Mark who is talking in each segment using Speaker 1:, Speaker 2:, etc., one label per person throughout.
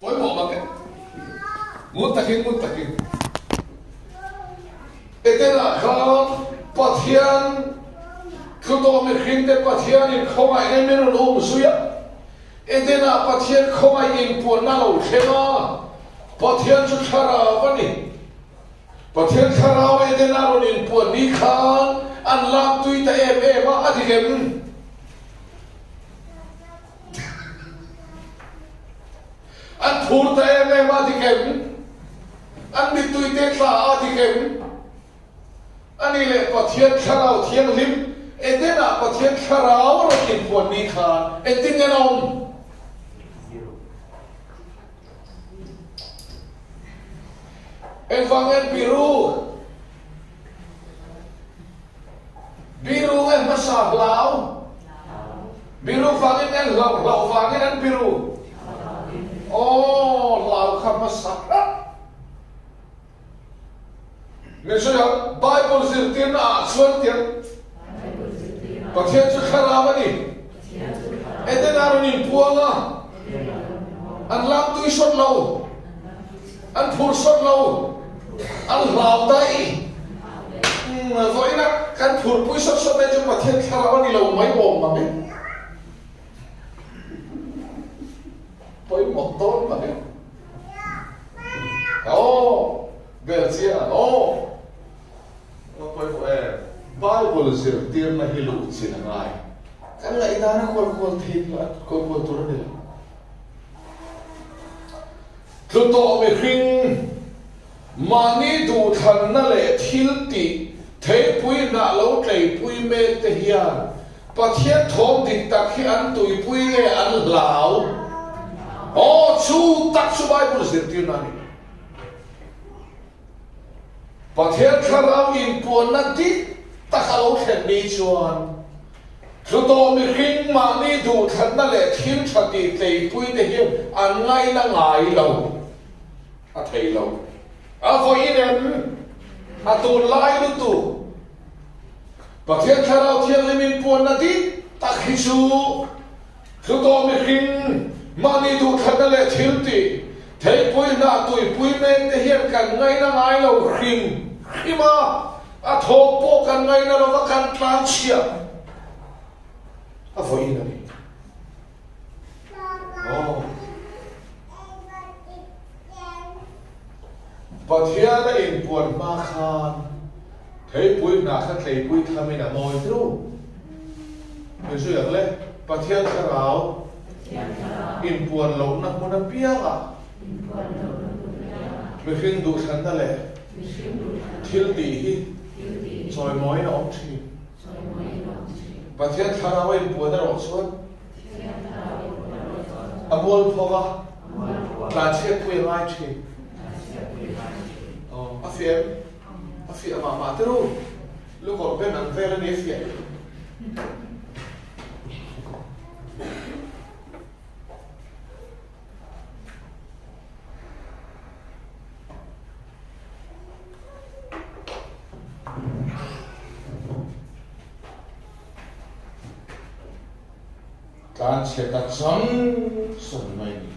Speaker 1: Pawimawh mang e. Ngun takin, ngun takin. Edenah khan Pathian tlu tawh mihringte Pathianin khawngaihna in min rawn um zui a. Edenah Pathian khawngaih inpuanna lo thleng a, Pathian chu thlarau a ni. Pathian thlarau Edenah rawn inpuan ni khan an lak tui ta em em a, a dik em? An phur ta em em a dik em? An mittui te tla a dik em? A nih leh Pathian Thlarau Thianghlim Eden-ah Pathian Thlarau a rawn inpuan ni khan engtin nge an awm? Engvang nge an biru? Biru nge hmasa hlau? Biru vangin nge hlauh hlauh vangin an biru? Aw, hlau kha hmasa hrat. Min sawi a, Bible zirtirna ah chuan tiang Pathian chu thlarau a ni. Eden ah rawn inpuang a, an lam tui sawt lo, an phur sawt lo, an hlau daih. Vawiina kan phurpui sawt sawt mai chu Pathian thlarau a ni lo mai awm mang e. Pawimawh dawn mang e. Aw, Belchian, aw. A pawimawh em? Bible zirtirna hi luh chin a ngai. Kan ngaihdan a kual kual thei a kual kual tur a ni lo. Tlu tawh mihring, mahni duhthlanna leh thil tih theipui hnah lo tleipui mek te hian Pathian thawm dik tak hi an tuipui nge an hlau? Aw, chu tak chu Bible zirtirna a ni. Pathian thlarau inpuanna dik tak a lo thlen ni chuan tlu tawh mihring mahni duhthlanna leh thil tha tih tleipuite hian an ngaina ngai lo, a thei lo. A vawiin em? A tunlai lutuk. Pathian Thlarau Thianghlim inpuanna dik tak hi chu tlu tawh mihring mahni duhthlanna leh thil tih theihpui hnah tuipui mek te hian kan ngaina ngai lo hrim hrim a, a thawk pawh kan ngaina lo va kan tlan chhia a vawiin a ni. Aw. Pathian a inpuan hma khan theipui hnah kha tleipui thamin a mawi deuh. Min zui ang le, Pathian thlarau inpuan lohna hmun apiangah mihring duhthlanna leh thil tih hi chawimawiin a awm thin. Pathian thlarau a inpuan erawh chuan A mualpho a, tlanchhiatpui a ngai thin. Aw, a fiah em? A fiah mah mah te ru. Lukawrh ben ang vel a ni a fiah. Tlanchhe ta chang chang mai ni.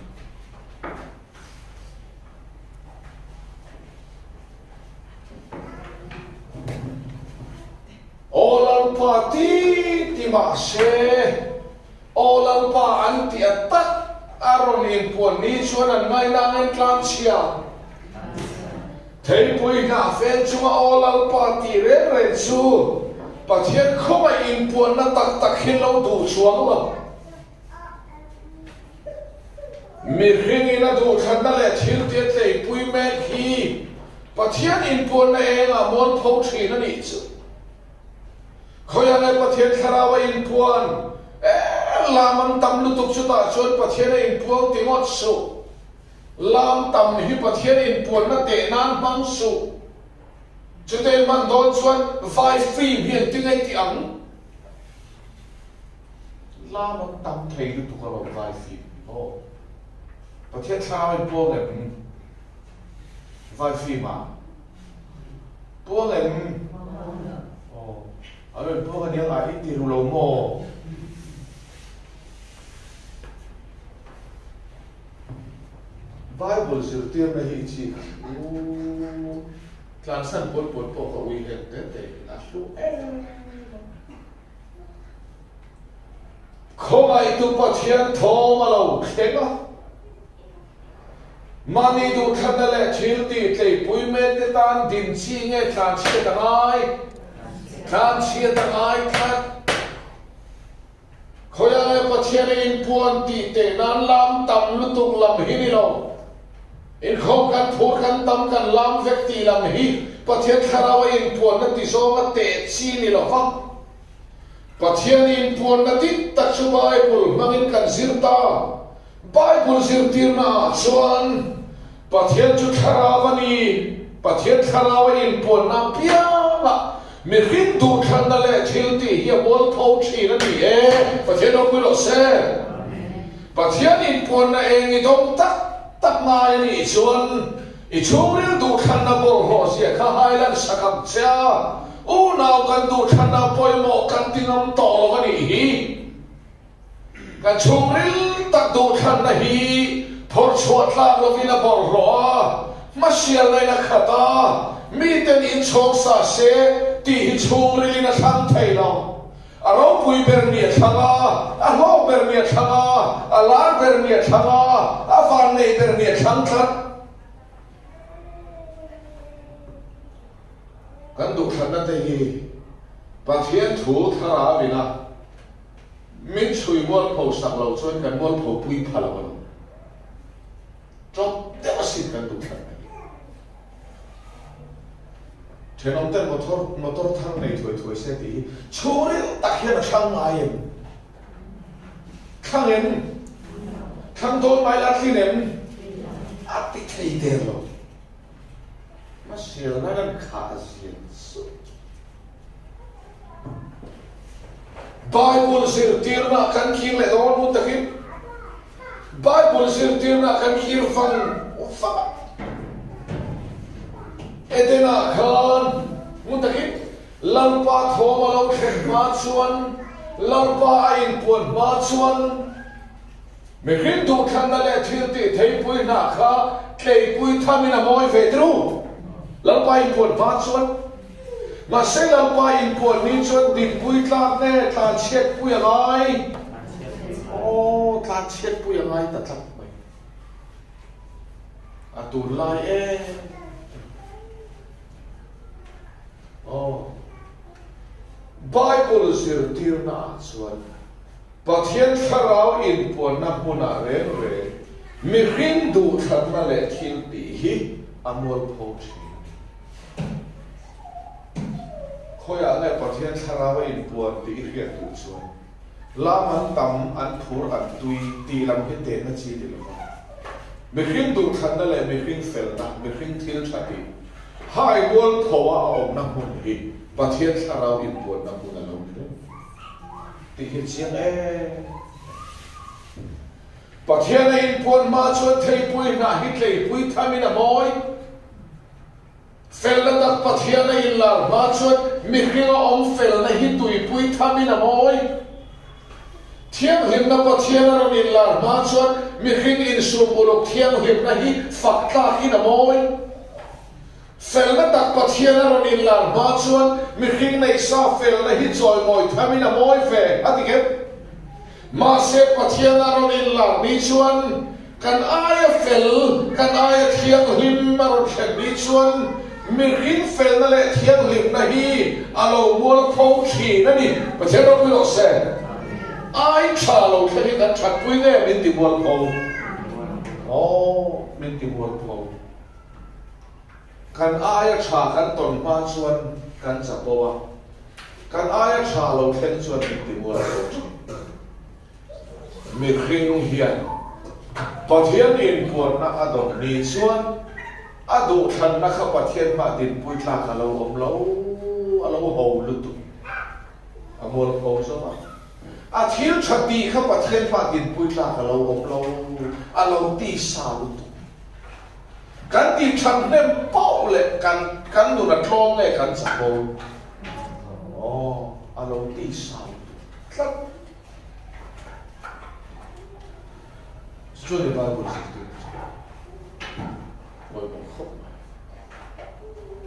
Speaker 1: Aw Lalpa ti ti mahse, Aw Lalpa an ti a tak a rawn inpuan ni chuan an ngainangin tlanchhia. Theipui hnah fen chunga Aw Lalpa tih reng reng chu Pathian khawngaih inpuanna tak tak hi lo duh chuang lo. Mihringin a duhthlanna leh thiltia tleipui mek hi Pathian inpuanna engah mualpho thin a nih chu. Khawiah nge Pathian thlarau a inpuan? Eh, lam an tam lutuk chutah chuan Pathian a inpuang ti ngawt suh. Lam tam hi Pathian inpuanna teh nan hmang suh. Chutei hman dawn chuan vai film hi engtin nge tih ang? Lam an tam thei lutuk alawm vai film hi maw? Pathian thlarau in puang em? Vai film ah puang em? Aw, a lo inpuang aniang a, i ti ru lo maw? Bible zirtirna hi i chik ang u. Tlansan pawn pawn pawh ka ui heng te te in a hlu em a. Khawngaihtu Pathian thawm a lo thleng a. Mahni duhthlanna leh thil tih tleipui mek te tan din chi nge tlanchhiat a ngai? Tlanchhiat a ngai tlat. Khawiah nge Pathian a inpuan tih teh nan lam tam lutuk lam hi ni lo. Inkhawm kan phur kan tam kan lam vek tih lam hi Pathian thlarau a inpuanna ti zawnga teh chi ni lo va. Pathian inpuanna dik tak chu Bible hmangin kan zir ta. Bible zirtirna ah chuan Pathian chu thlarau a ni, Pathian thlarau a inpuanna apiangah mihring duhthlanna leh thil tih hi a mualpho thin a ni e, Pathian ropui rawh se. Pathian inpuanna eng i dawng tak tak ngai a nih chuan i chhungril duhthlanna bawlhhlawh zia kha hai lan sak ang che a, unau kan duhthlanna pawimawh kan ti ngam tawh lo a nih hi. Kan chhungril tak duhthlanna hi phawrh chhuah tlak lovin a bawlhhlawh a, hmasialna in a khat a, miten inchhawng sa se tih hi chhungrilin a thlang thei lo. A ropui ber mi a thlang a, a hlawk ber mi a thlang a, a lar ber mi a thlang a, a vannei ber mi a thlang tlat. Kan duhthlanna te hi Pathian thu thlarau ina Min chhui mualpho sak lo chuan kan mualpho pui pha lo a ni. Ṭawp deuh asin kan duh thlat mai. Ṭhenawm ten motor motor thar nei thuai thuai se tih hi chhungril tak hian a thlang ngai em? Thlang em? Thlang dawn mai la tlin em? A ti thei der lo. Hmasialna kan khah zia chu. Bible zirtirna kan khir leh dawn hun takin Bible zirtirna kan khir vang vang a. Edena khan hun takin Lalpa thawm a lo thlen hma chuan Lalpa a inpuan hma chuan mihring duhthlanna leh thil tih theipui hna kha tleipui thamin a mawi ve tru. Lalpa inpuan hma chuan Mahse Lalpa inpuan ni chuan dinpui tlak nge tlanchhiatpui a ngai? Aw, tlanchhiatpui a ngai ta tlat mai. A tunlai em. Aw. Bible zirtirna ah chuan Pathian thlarau inpuanna hmunah reng reng mihring duhthlanna leh thil tih hi a mualpho thin. Khawiah nge Pathian thlarau a inpuan tih i hriat duh chuan lam an tam, an phur, an tui tih lam hi tehna chi ni lova. Mihring duhthlanna leh mihring felna, mihring thil tha tih, hai mualpho a a awmna hmun hi Pathian thlarau inpuanna hmun a lo ni reng tih hi chiang em. Pathian a inpuan hma chuan theipui hnah hi tleipui thamin a mawi. Felna tak Pathian a inlar hma chuan mihring a awm felna hi tuipui thamin a mawi. Thianghlimna Pathian a rawn inlar hma chuan mihring insum uluk thianghlimna hi fak tlakin a mawi. Felna tak Pathian a rawn inlar hma chuan mihring neihsa felna hi chawimawi thamin a mawi ve a ti kep. Mahse Pathian a rawn inlar ni chuan Kan aia fel, kan aia thianghlim a rawn thlen ni chuan mihring felna leh thianghlimna hi a lo mualpho thin a ni. Pathian ropui rawh se. Ai tha lo thleng hi kan thatpui nge min ti mualpho? Aw, min ti mualpho. Kan aia tha kan tawn hma chuan kan chapo a, kan aia tha lo thleng chuan min ti mualpho thin. Mihring hian Pathian inpuanna a dawn ni chuan a duhthlanna kha Pathian hmah dinpui tlak a lo awm lo, a lo ho lutuk, a mualpho zo a. A thil tha tih kha Pathian hmah dinpui tlak a lo awm lo, a lo tisa lutuk. Kan tih that hnem poh leh kan kan nun a tlawm nge kan chapo? Aw, a lo tisa lutuk tlat. Chuan i Bible zirtir chu. khawp mai.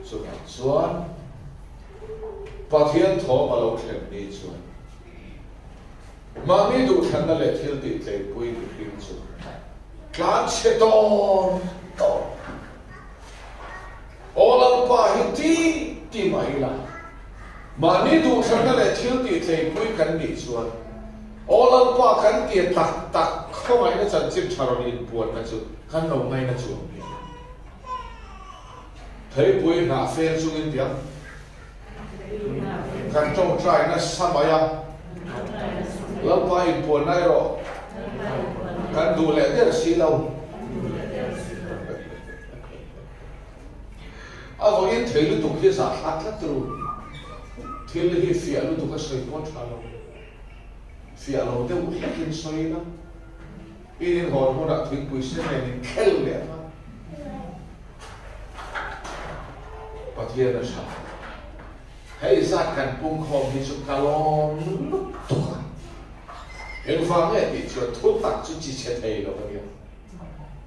Speaker 1: Chuvang chuan Pathian thawm a lo thlen ni chuan mahni duhthlanna leh thil tih tleipui mihring chu tlan chhe dawn dawn. Aw Lalpa hi ti ti mah ila, mahni duhthlanna leh thil tih tleipui kan nih chuan Aw Lalpa kan tia tak tak khawngaihna chanchin tha rawn inpuanna chu kan lo ngaina chuang mi a. Theipui hnah fel chungin tiang kan tawngtai nasa mai a, Lalpa inpuanna erawh kan duh leh der si lo. A vawiin thei lutuk hi zahthlak tlat ru. Thil hi fiah lutuk a sawi pawh tha lo. Fiah lo deuh hlekin sawi ila, in inhawn hunah thingpui sen nen in khel leh ang a. Pathian a tha. Hei zat kan pungkhawm hi chu ka lawm lutuk a. Engvang nge tih chuan thu tak chu chi chhe thei lo a nia.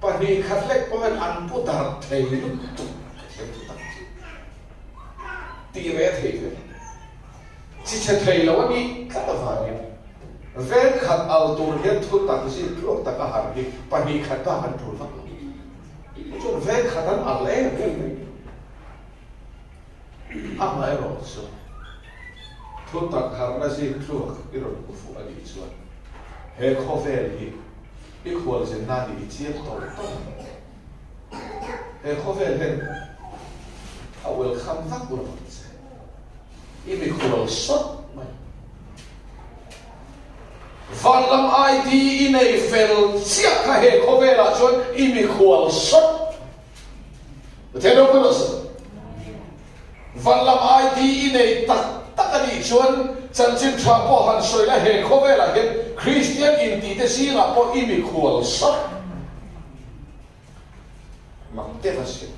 Speaker 1: Pahnih khat lek pawhin an pu darh thei lutuk Pathian thu tak chu tih ve thei ve. Chi chhe thei lo a nih tlat avangin veng khat al tur hian thu tak zir tluak taka harh hi pahnih khat bak an tul vak lo. Chuan veng khat an al em em mai. Amaherawh chu thu tak harhna zir tluak i rawn hmu fuh a nih chuan he khawvel hi i khualzin nan i chiang tawh tawh ang. He khawvel hian a welcome vak lo ang che. I mikhual sawt mai. Van lam ID i nei fel chiah kha he khawvelah chuan i mikhual sawt. Pathian ropui rawh se. Van lam ID i nei tak tak a nih chuan chanchin tha pawh han sawi la he khawvelah hian Kristian intihte zingah pawh i mikhual sawt. Mak deuh a sin.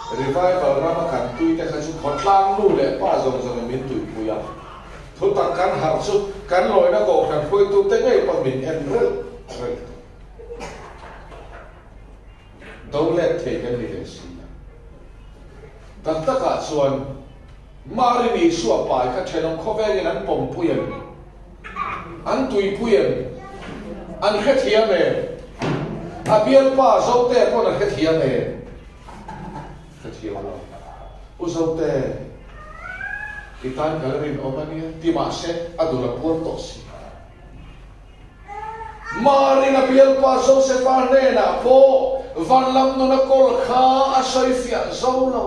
Speaker 1: Revival rama kan tuite kha chu khawtlang nu leh pa zawng zawngin min tuipui a, thutak kan harh chu kan lawina kohhran hruaitute ngei pawh min en reuh reuh tawh. Do let thei kan ni ve si a. Tak takah chuan Mari Isua pai kha thenawm khawvelin an pawmpui em? An tuipui em? An hrethiam em? A bialpa Zote pawn a hrethiam em? Hrethiam lo. U Zote, i tan ka la rinawm a nia, ti mahse a dul a puar tawh si. Marin a bialpa Josefa hnenah pawh van lam nuna kawl kha a sawifiah zo lo.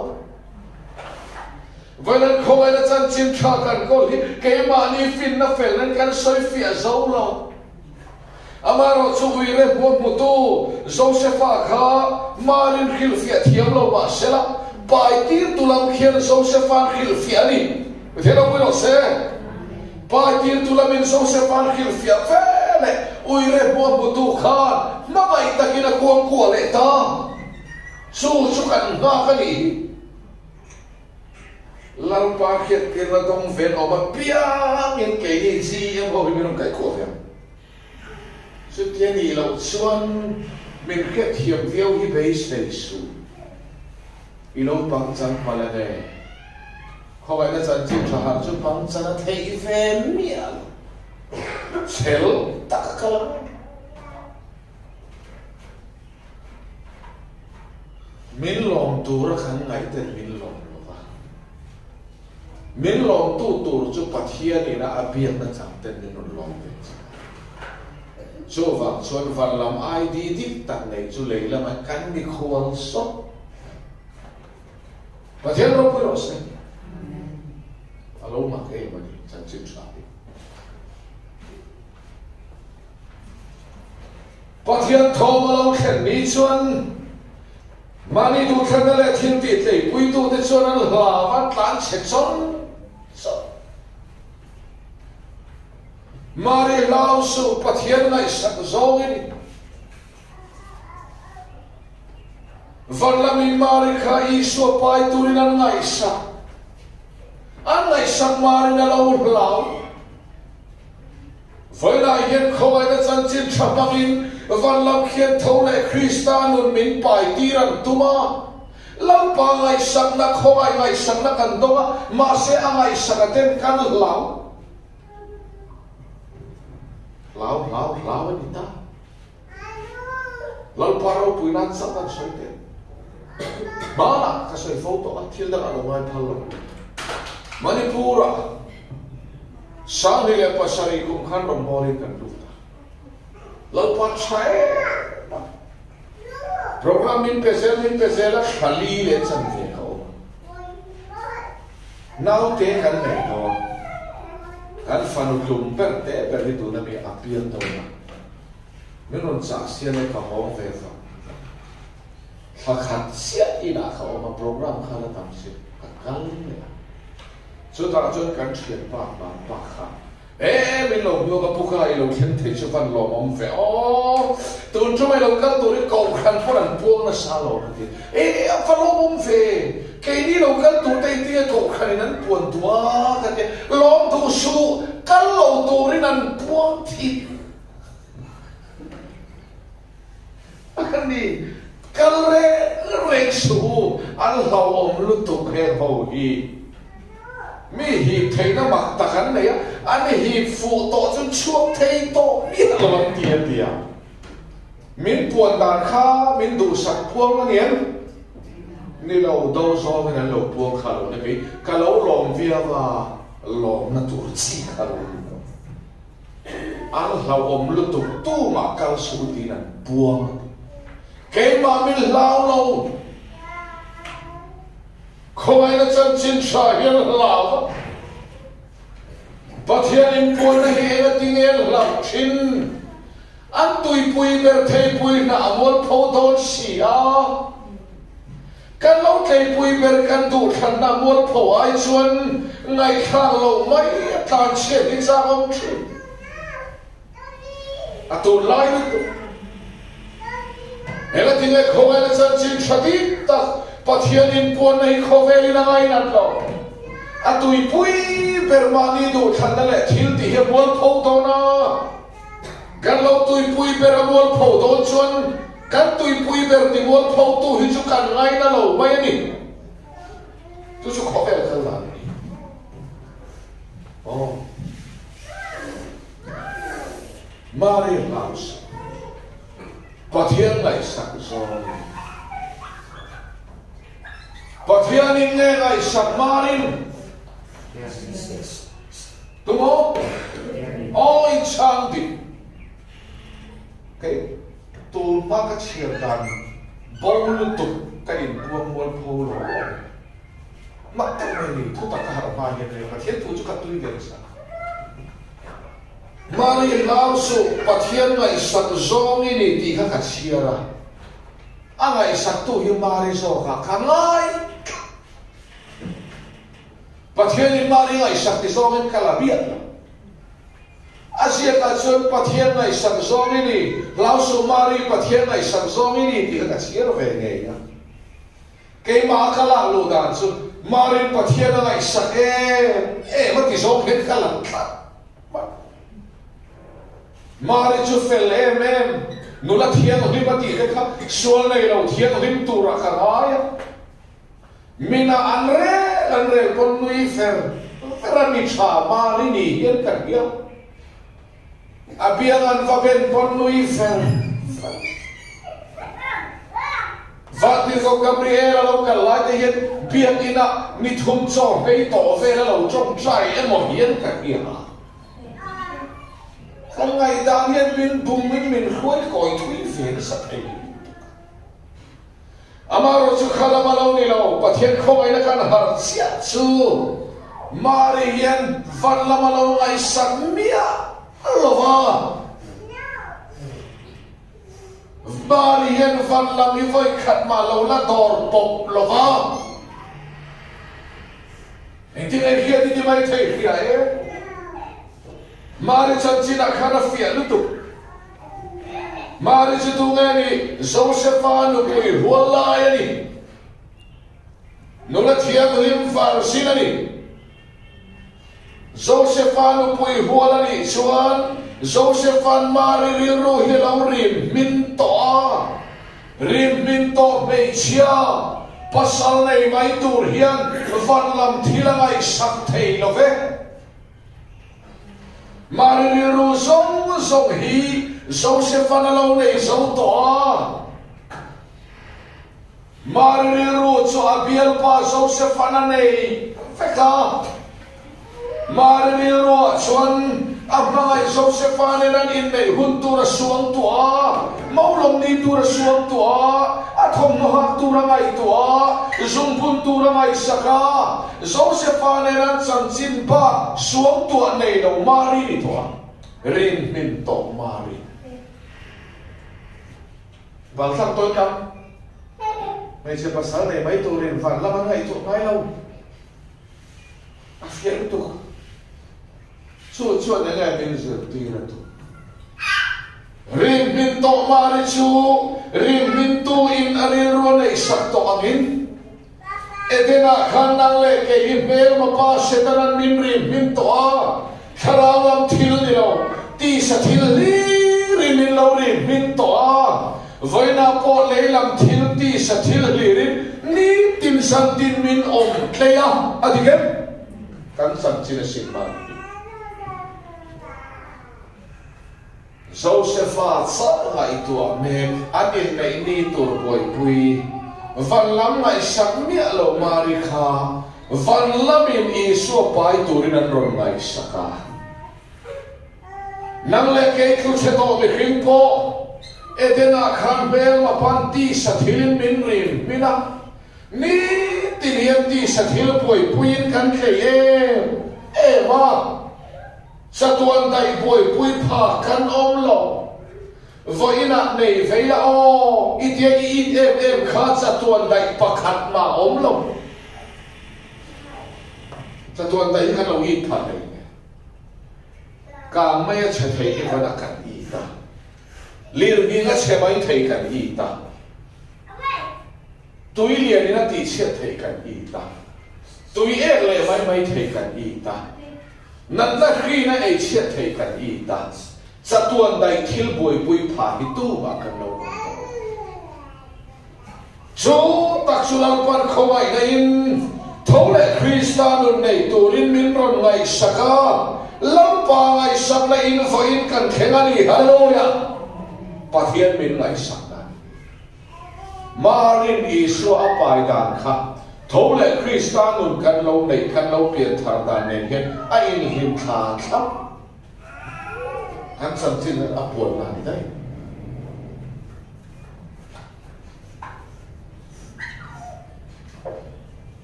Speaker 1: Vawiin khawngaihna chanchin tha kan kawl hi keimahni finna fel nan kan sawifiah zo lo. Amaherawh chu uire hmuh hmutu Josefa kha Marin hrilhfiah thiam lo mah sela, pai tirtu lam khian Josefa'n hrilhfiah a ni. Pathian ropui rawh se. Pai tirtu lamin Josefa'n hrilhfiah ve leh uire hmuh hmutu khan hmangaih takin a kuangkuah leh ta. Chu chu kan nghak a nih hi. Lalpa hriattirna dawng ven awm apiangin keini GM ho hi min rawn kaihkhuah ve ang. Chutia nih loh chuan min hriatthiam viau hi beisei suh. I lo pangchan hmal a ne. Khawngaihna chanchin tha harh chu pangchan a theih ve miah lo. Chhel tak a kal ang. Min lawm tura kan ngaihten min lawm lo va. Min lawmtu tur chu Pathian ina a biakna changten min rawn lawm ve che a. Chuvang chuan van lam ID dik tak nei chu lei lama kan mikhual sawt. Pathian ropui rawh se. A lo mak em a ni chanchin tha hi. Pathian thawm a lo thlen ni chuan mahni duhthlanna leh thil tih tleipuitute chuan an hlau a, tlan chhe chawng chawng. Mari hlau suh, Pathian ngaihsak zawngin van lamin Mari kha Isua pai turin an ngaihsak. An ngaihsak Marin a lo hlau. Vawiinah hian khawngaihna chanchin tha hmangin Van lam khian tho leh Krista nun min pai tir an tum a. Lalpa ngaihsakna, khawngaih ngaihsakna kan dawng a, mahse a ngaihsaka ten kan hlau. Hlau, hlau, hlau a ni ta. Lalpa ropui nan chauh kan sawi teh. Hmanah ka sawi fo tawh a, thil dangah lo ngai phal lo. Manipur-ah 2007 kum khan rawngbawlin kan lut a. Lalpa tha em a. Program min pe zel min pe zel a, thla li leh chanve ka awm a. Naute kan nei dawn. Kan fanu tlum ber teh ber hi tuna mi a piang dawn a. Min rawn chah sial e ka hawng ve vang. Thla khat chiah inah ka awm a, program kha la tam si, ka kal leh a. Chutah chuan kan thianpa hman pa kha E min lo hmuak a puka i lo thleng thei chu van lawmawm ve aw, tun ṭum i lo kal turin kohhran pawn an puang nasa lo ka ti. E a va lawmawm ve, keini lo kal tur te inti nge kohhran in an puan duh a ka ti a, lawm duh suh, kal lo turin an puang thih a ni, kal reng reng suh u, an hlauhawm lutuk heng ho hi. Mi hip theihna mak tak an nei a, an hip fuh tawh chu chhuak thei tawh miah lo an ti a ti a. Min puan dan kha min duhsak puang a ni em? Ni lo, do zawngin an lo puang kha lo ni kei ka lo lawm viau a, lawmna tur chi kha lo ni lo. An hlauhawm lutuk tumah kal suh tiin an puang a ti. Keimah min hlau lo. Khawngaihna chanchin tha hian hlau a, Pathian inpuanna hi engati nge an hlauh thin? An tuipui ber theipui hnah a mualpho dawn si a, kan lo tleipui ber kan duhthlanna mualpho ai chuan ngaihthlak loh mai a tlanchhiat hi chak awm thin. A tunlai lutuk. Hela tinge khawvel a chanchin tha dik tak Pathian inpuanna hi khawvelin a ngainat lo. A tuipui ber mahni duhthlanna leh thil tih hi a mualpho dawn a. Kan lo tuipui ber a mualpho dawn chuan kan tuipui ber ti mualpho tu hi chu kan ngaina lo mai a ni. Chu chu khawvel kal dan a ni. Aw. Mari House Pathian ngaihsak zawng in Pathian in nge ngaihsak Marin Tumaw Aw in chhang dik Kei tur hma ka chhiar dan bo lutuk ka inpuang mual pho lo Mah deuh mai ni, thutak ka harh hma hian ria Pathian thu chu ka tui ve nasa. Mari hlau suh, Pathian ngaihsak zawng i ni tih kha ka chhiar a. A ngaihsaktu hi Mari zawkah ka ngai tlat. Pathianin Mari ngaihsak ti zawngin ka la biak lo. A ziakah chuan Pathian ngaihsak zawng i ni, hlau suh Mari, Pathian ngaihsak zawng i ni tih kha ka chhiar ve ngei a. Keimah ka lak luh dan chu Marin Pathian a ngaihsak em em a ti zawng hian ka lang tlat mai. Mari chu fel em em, nula thianghlim a tih te kha sual nei lo thianghlim turah ka ngai a. Mina an rel an rel pawn nui fer fer a ni tha Mari ni hian ka hria. A biang an va ben pawn nui fer fer. Vahtirhkoh Gabriel a lo kal lai te hian biakinn ah ni thum chaw hlei tawh vel a lo tawngtai emaw hian ka hria a. Ka ngaihdan hian min bum in min hruai kawi thui ve nasa thei lutuk a. Amaherawhchu kha lam a lo ni lo, Pathian khawngaihna kan harh chiah chu Mari hian van lam a lo ngaihsak miah lo va. Mari hian van lam hi vawi khat mah lo la dawr pawp lo va. Engtin nge hriat i ti mai thei hria e? Mari chanchinah khan a fiah lutuk. Mari chu tu nge ni? Josefa nupui hual lai a ni. Nula thianghlim farsin a ni. Josefa nupui hual a nih chuan Josepha'n Mari rilru hi a lo rim hmin tawh a, rim hmin tawh hmeichhia pasal nei mai tur hian van lam thil a ngaihsak thei lo ve. Mari rilru zawng zawng hi Josepha'n a lo nei zo tawh a. Mari rilru chu a bialpa Josepha'n a nei vek a. Mari rilruah chuan a hmangaih Josepha nen an inneih hun tur a suang tuah a, maulawmni tur a suang tuah a, a thawmhnaw hak tur a ngaihtuah a, zungbun tur a ngaihsak a. Josepha nen an chanchin bak suang tuah nei lo Mari ni tawh a, rinhmin tawh Mari. Balthlak tawi tam hmeichhe pasal nei mai turin van lam an ngaihtuah ngai lo. A fiah lutuk. Chu chuan enge min zirtir a tum? Rinhmin tawh Mari chu rinhmintu in a rilru a neihsak tawh angin Eden-ah khan nang leh kei hi hmelma pa Setana'n min rinhmin tawh a, thlarau lam thil ni lo, tisa thil hlirin min lo rinhmin tawh a. Vawiinah pawh lei lam thil tisa thil hlirin nitin zantin min awm tlei a, a dik em? Kan chanchin a sim mar hi. Josefa chauh ngaihtuah mek an inneih ni tur buaipui van lam ngaihsak miah lo Mari kha van lamin Isua pai turin an rawn ngaihsak a. Nang leh kei thu chhe tawh mihring pawh Eden-ah khan hmelma pan tisa thilin min rim hmin a, nitin hian tisa thil buaipuiin kan tlei em em a, chatuan daih buaipui pha kan awm lo. Vawiinah nei vei la aw, i tia i it em em kha chatuan daih pakhat mah awm lo. Chatuan daih hi kan lo it phah hlei nge. Kang mai a chhe thei hi van a kan it a, lirnghing a chhe mai thei kan it a, tui lian in a tihchhiat thei kan it a, tui ek leh mai mai thei kan it a, natna hrin a ei chhiat thei kan it a, chatuan daih thil buaipui phah hi tumah kan lo awm tawh lo. Chu tak chu Lalpan khawngaihna in tho leh Krista nun nei turin min rawn ngaihsak a, Lalpa ngaihsakna in vawiin kan thleng a ni, Hallelujah! Pathian min ngaihsak dan. Marin Isua a pai dan kha tho leh Krista nun kan lo neih, kan lo pian thar dan nen hian a inhlim thla thlap. Kan chanchin a puan dan ni daih.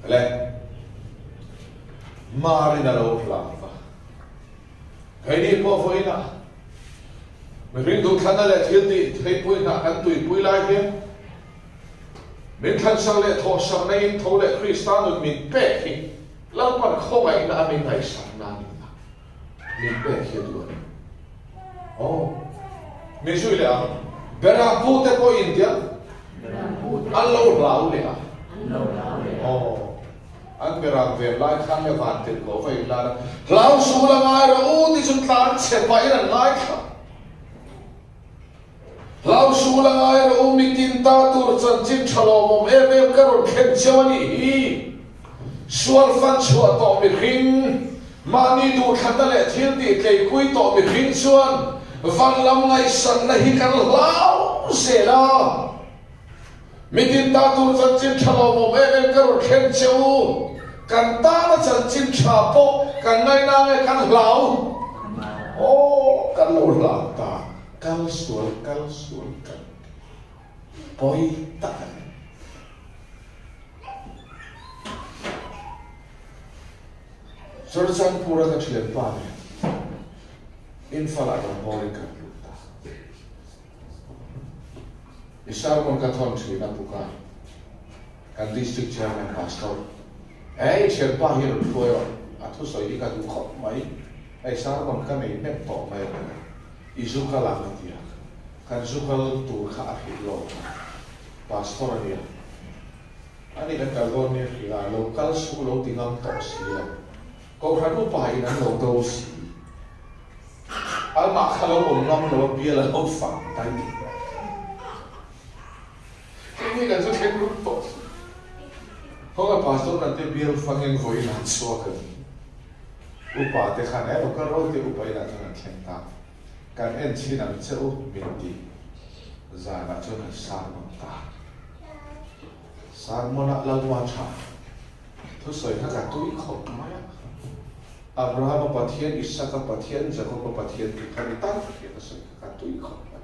Speaker 1: Le Marin a lo hlau va. Keini pawh vawiinah mihring duhthlanna leh thil tih theihpui hna kan tuipui lai hian min thlansak leh thawhsakna in tho leh Krista nun min pek hi Lalpan khawngaihna a min ngaihsakna a ni a, min pek hi a duh a ni. Aw, min zui leh ang. Beram pute pawh in tia an lo hlau leh a. Aw, an beram ven lai khan le van tirh koh va in lar a, hlau sul a ngai rawh u ti chu tlan chhe pahin an ngaithla. Hlau sul a ngai rawh u, mitin ta tur chanchin tha lawmawm em em ka rawn thlen cheu a nih hi. Sual fan chhuah tawh mihring, mahni duhthlanna leh thil tih tleipui tawh mihring chuan van lam ngaihsanna hi kan hlau zel a. Mitin ta tur chanchin tha lawmawm em em ka rawn thlen che u. Kan tana chanchin tha pawh kan ngaina nge kan hlau? Aw, kan lo hlau ta. Kal sual, kal sual kan ti. Pawi tak a ni. Churachandpur-a ka thianpa nen Imphal-ah rawngbawlin kan lut ta. I sermon ka thawn thin a Pukai, kan District Chairman Pastor. He i thianpa hi rawn hruai rawh, a thusawi hi ka duh khawp mai, hei sermon ka nei hnem tawh mai ang. I zu kal ang a ti a, kan zu kal tur kha a hrilh lo a, Pastor a nia, ani kan kal dawn nia hrilh a, lo kal suh lo ti ngam tawh si lo, Kohhran upa in an lo do si. Amah kha lo awm ngam lo a bial a lo fang daih. Keini kan chu thleng lut tawh. Khawnga pastor kan te bial fangin vawiin an chhuak a ni. Upa te khan e local road te upa inah chuan an thleng ta. Kan en chhin ang che u min ti. Zanah chuan kan sermon ta. Sermon ah Lalpa tha thusawi kha ka tui khawp mai a. Abrahama Pathian, Isaka Pathian, Jakoba Pathian tih kha ni tak hian a sawi kha ka tui khawp mai.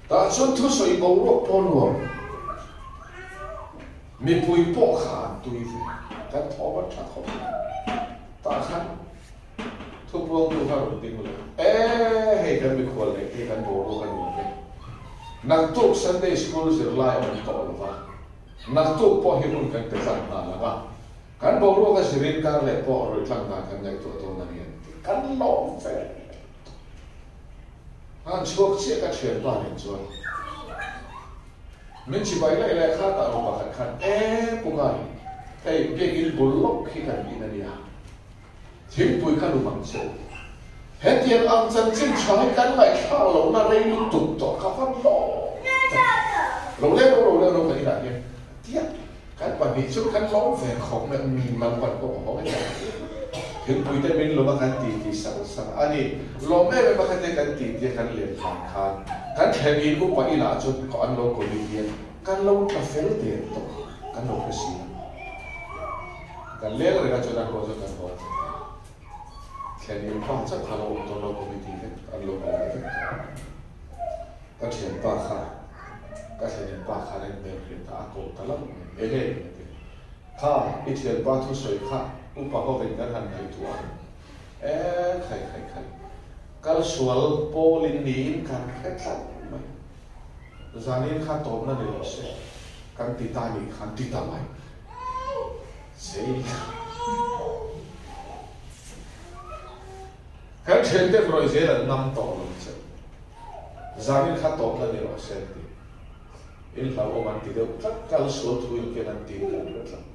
Speaker 1: Tah chuan thusawi boruak pawh nuam, mipui pawh kha an tui ve, kan thawm a tha khawp mai. Tah khan thupuangtu kha rawn ding leh, E hei kan mikhual neih te hi kan boruak a nuam e, naktuk Sunday School zirlai a awm tawh lo va, naktuk pawh hi hun kan pe tlang nghal ang a, kan boruak a zirin kar leh pawh rawi tlang dan kan ngaihtuah dawn a ni an ti. Kan lawm ve. An chhuak chiah ka thianpa nen chuan min chibai laih laih kha tah rawh pakhat khan e pu ngai hei biakin bul lawk hi kan in ania thingpui kha lum ang che u hetiang ang chanchin tha hi kan ngaihthlak lohna rei lutuk tawh kha van lawm tak lo leng rawh lo leng rawh kan inah hian tia Kan pahnih chu kan lawm ve khawp mai, umm lam pan pawh ka haw ngei ang. Thingpui te min lawm a kan ti ti sang sang a ni. Lawm em em a kha te kan ti tia kan len khan khan kan thlen in upa inah chuan kawh an lo kawli hian kan lo tla fel der tawh kan lo hre si a. Kan leng reng a chuan an ruah chuan kan haw thei a. Thlen in pa chauh kha lo awm dawn lo committee vek an lo kawm vek tawh. Ka thianpa kha ka thlenin pa khan a inhmel hriat a, a ko ta lo mai. Enge a ti? Kha, i thianpa thusawi kha upa hovin kan han ngaihtuah a. E, khai khai khai. Kal sual pawlin niin kan hre tlat mai. Zanin kha tawpna ni lo se, kan ti ta nih khan ti ta mai. Sei. Kan thiante rawih zel an ngam tawh lo che. Zanin kha tawpna ni rawh se an ti. In hlauhawm an ti deuh tlat, kal sual thu in ken an tiin kan hre tlat.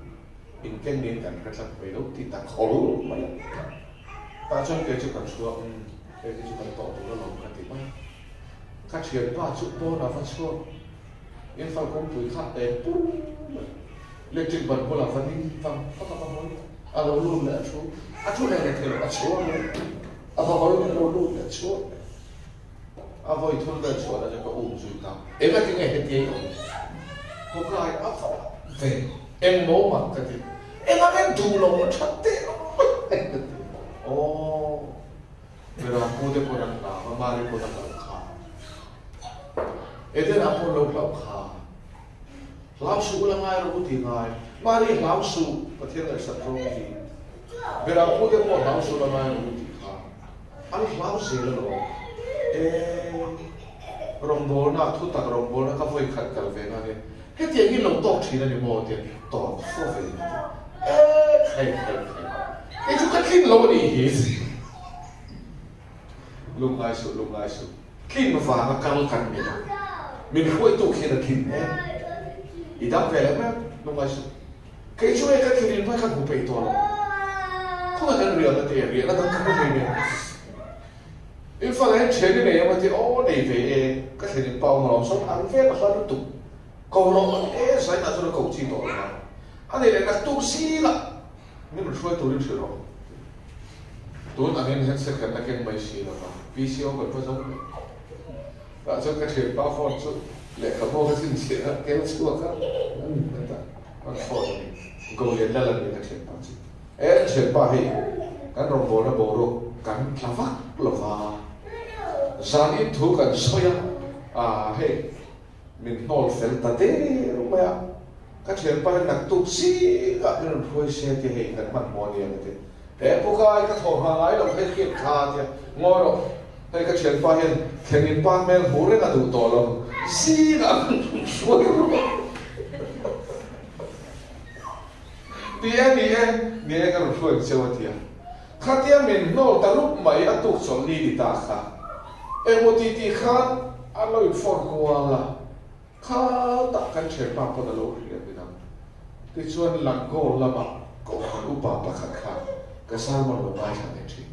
Speaker 1: In ken niin kan hre tlat mai lo ti ta khawl mai a. Tah chuan kei chu ka chhuak, umm hei hi chu kan tawh tur alawm ka ti mai. Ka thianpa chu pawnah va chhuak, in fal kawngpui kha eng pur mai. Electric ban bulah va ding vang vak a va hawi a, a lo lut leh a thu, a thu leh leh thei lo, a chhuak leh a va hawi leh a lo lut leh a chhuak leh. A vawi thum vel chhuah na chu ka um zui ta. Engati nge hetia i awm? Khawkai a va ve eng maw mak ka ti. Enga nge duh lo a that teh mai ka ti. Aw Miram pu te pawn an hlau a, Mari pawn a hlauh kha. Edena pawn lo hlauh kha. Hlau suh ula ngai rawh u ti ngai. Mari hlau suh Pathian ngaihsak zawng hi. Miram pu te pawh hlau suh ula ngai rawh u ti kha. An hlau zel alawm. E, rawngbawlna, thutak rawngbawlna ka vawi khat kal ve nan e, hetiang hi lo tawk thin a ni maw tia tawk fo ve in a ti. E, khai khai khai, kei chu ka tlin lo a nih hi. Lungngai suh, lungngai suh, tlin vanga kal kan ni lo. Min hruaitu khian a tlin em? I dam ve leh mai ang, lungngai suh. Kei chu hei ka thin in hmai kha hmu peih tawh lo. Khawngaih kan riahna te riahna dang ka hmu thei nen. In fala hian thian i nei em a ti aw nei ve e ka thlen in pau maw sawn an vel a hla lutuk ko lo a ti e zainah chuan a ko chi tawh lo a. A nei leh naktuk zingah min rawn hruai turin hrilh rawh. Tun angin handset kan la keng mai si lo va PCO kan va zo mai. Tah chuan ka thianpa phone chu lehkhabu ka chhinchhiah a, kel chhuak a, heta an phone a ni, Golian la lan in ka thianpa chu. E ka thianpa hei kan rawngbawlna boruak kan tla vak lo va, zan in thu kan sawi a, ah hei min hnawl fel ta der mai a, ka thianpa hian naktuk zingah min rawn hruai se tia hei kan hmanhmawh a ni ang a ti. He pukai ka thawh hma ngai lo hei hriat kha tia ngawi rawh, hei ka thianpa hian thlengin pa hmel hmuh reng a duh tawh lo, zingah an hruai rawh. Ni e, ni e, ni e ka rawn hruai ang cheu a tia. Khatia min hnawl ta rup mai a tuk chawlh ni ni ta kha. Engmaw ti tih khan an lo in-phone kual a. Kha tak kan thianpa pawn a lo hriat ni dang. Tichuan Langkawl lama kohhran upa pakhat kha ka sermon lo ngaithla ve thin.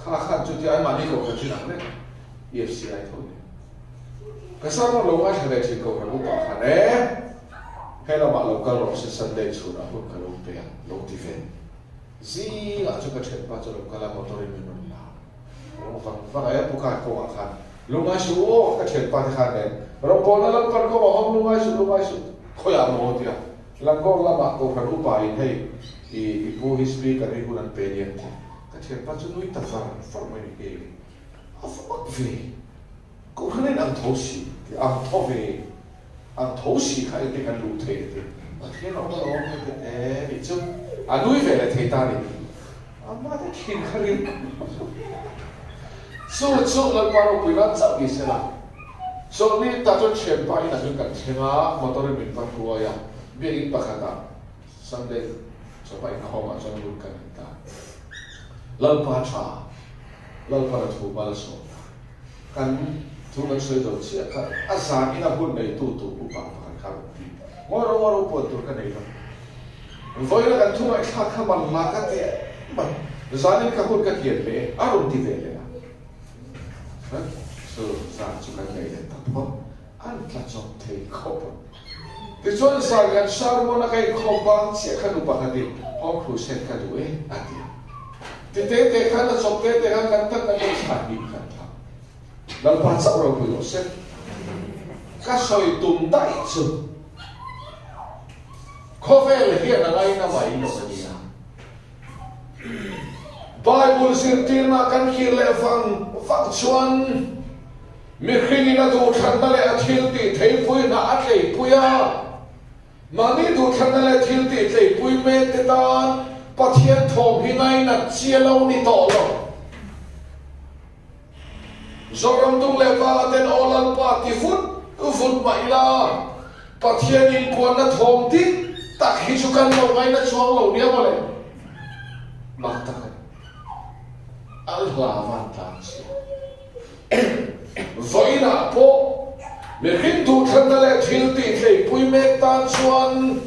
Speaker 1: Kha khan chutia anmahni kohhran chin ang vek EFCI tho nia. Ka sermon lo ngaithla ve thin kohhran upa khan e, he lamah lo kal rawh se Sunday chhunah hun ka lo pe a lo ti ve. Zingah chu ka thianpa chu lo kal a motor in min rawn la. Rawng vang vang a e pu kai kawngah khan lungngai suh u aw ka thianpa te khan nen rawngbawlna lalpan kawngah awm lungngai suh lungngai suh khawiah maw tia Langkawr lamah kohhran upa in hei i i pu hi speaker hi hun an pe nia ti ka thianpa chu nui ta var var mai ni he a va mak ve kohhran in ang tho si ti ang tho ve ang tho si kha engte kan luh thei ti Pathian a awm alawm hei te e nih chu a nui ve leh thei ta ni ama te thin kha rim chu chu Lalpa ropui nan chauh ni sela. Chawlhni ta chuan thianpa inah chuan kan thleng a, motor in min va hruai a, biakinn pakhatah Sunday chawhma inkhawmah chuan lut kan in ta. Lalpa tha, Lalpa na thu mal a sawm ta. Kan thu kan sawi zo chiah kha a zan ina hun neitu tur upa pakhat kha a rawn ti. Ngawi rawh ngawi rawh puan tur ka nei lo. Vawiina kan thu ngaihthlak kha man la ka ti mai. Zanin ka hun ka kian leh e, a rawn ti ve leh a. Chu zan chu kan nei leh ta phawt, an tla chawp thei khawp a. Tichuan zan kan sermon a ka inkhawm bang chiah kha nu pakhatin Home Crusade ka duh e a ti a. Ti te te khan a chawp te te khan kan tan na deuh thla hnih kan thlah. Lalpa chauh ropui rawh se. Ka sawi tum daih chu khawvel hian a ngaina mai lo a nia. Bible zirtirna kan thlir leh vang vang chuan mihringin a duhthlanna leh a thiltih theipui hna a tleipui a. Mahni duhthlanna leh thiltih tleipui mekte tan Pathian thawm hi ngainat chi a lo ni tawh lo. Zoram tung leh vanga ten aw Lalpa ti vut vut mah ila, Pathian inpuanna thawm dik tak hi chu kan lo ngaina chuang lo nia mawle. Mak tak a ni. Al hla van tlan chhia. Vawiinah pawh mihring duhthlanna leh thil tih tleipui mek tan chuan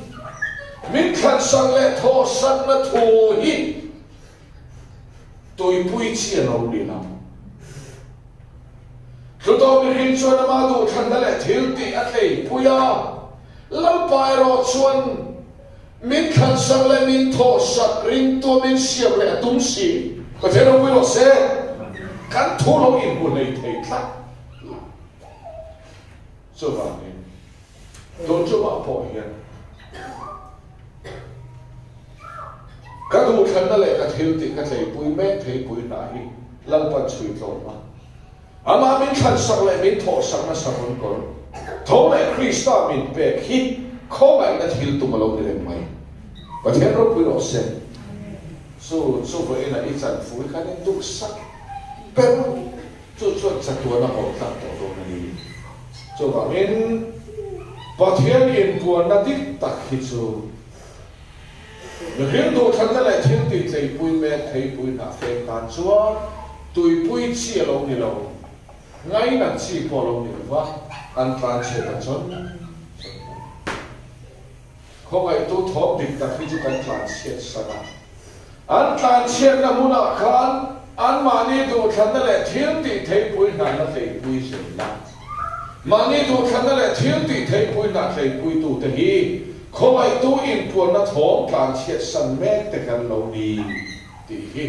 Speaker 1: min thlansak leh thawhsakna thu hi Tuipui chi a lo ni lo. Hlutawh mihring chuan ama duhthlanna leh thil tih a tleipui a, Lalpa erawh chuan min thlansak leh min thawhsak ringtu a min siam leh a tum si. Pathian ropui rawh se, kan thu lo inhmu hlei thei tlat lo. Chuvangin. Tun chungah pawh hian ka duhthlanna leh ka thil tih ka tleipui mek theipui hna hi Lalpan chhui tlawm a, Amah min thlansak leh min thawhsak nasa rawn kawr tho leh Krista min pek hi khawngaihna thil tum a lo ni reng mai. Pathian ropui rawh se. Chu chu vawiinah i chanfu hi kan induhsak ber. Chu chuan chatuan a haw tlak tawh dawn a ni. Chuvangin, Pathian inpuanna dik tak hi chu mihring duhthlanna leh thil tih tleipui mek theipui hnah feng tan chuan tuipui chi a lo ni lo, ngainat chi pawh a lo ni lo va, an tlan chhe ta chawn chawn mai. Khawngaihtu thawm dik tak hi chu kan tlanchhiat san a. An tlanchhiatna hmunah khan anmahni duhthlanna leh thil tih theihpui hnahna tleipui zel a. Mahni duhthlanna leh thil tih theihpui hnah tleipuitute hi khawngaihtu inpuanna thawm tlanchhiat san mek te kan lo ni tih hi.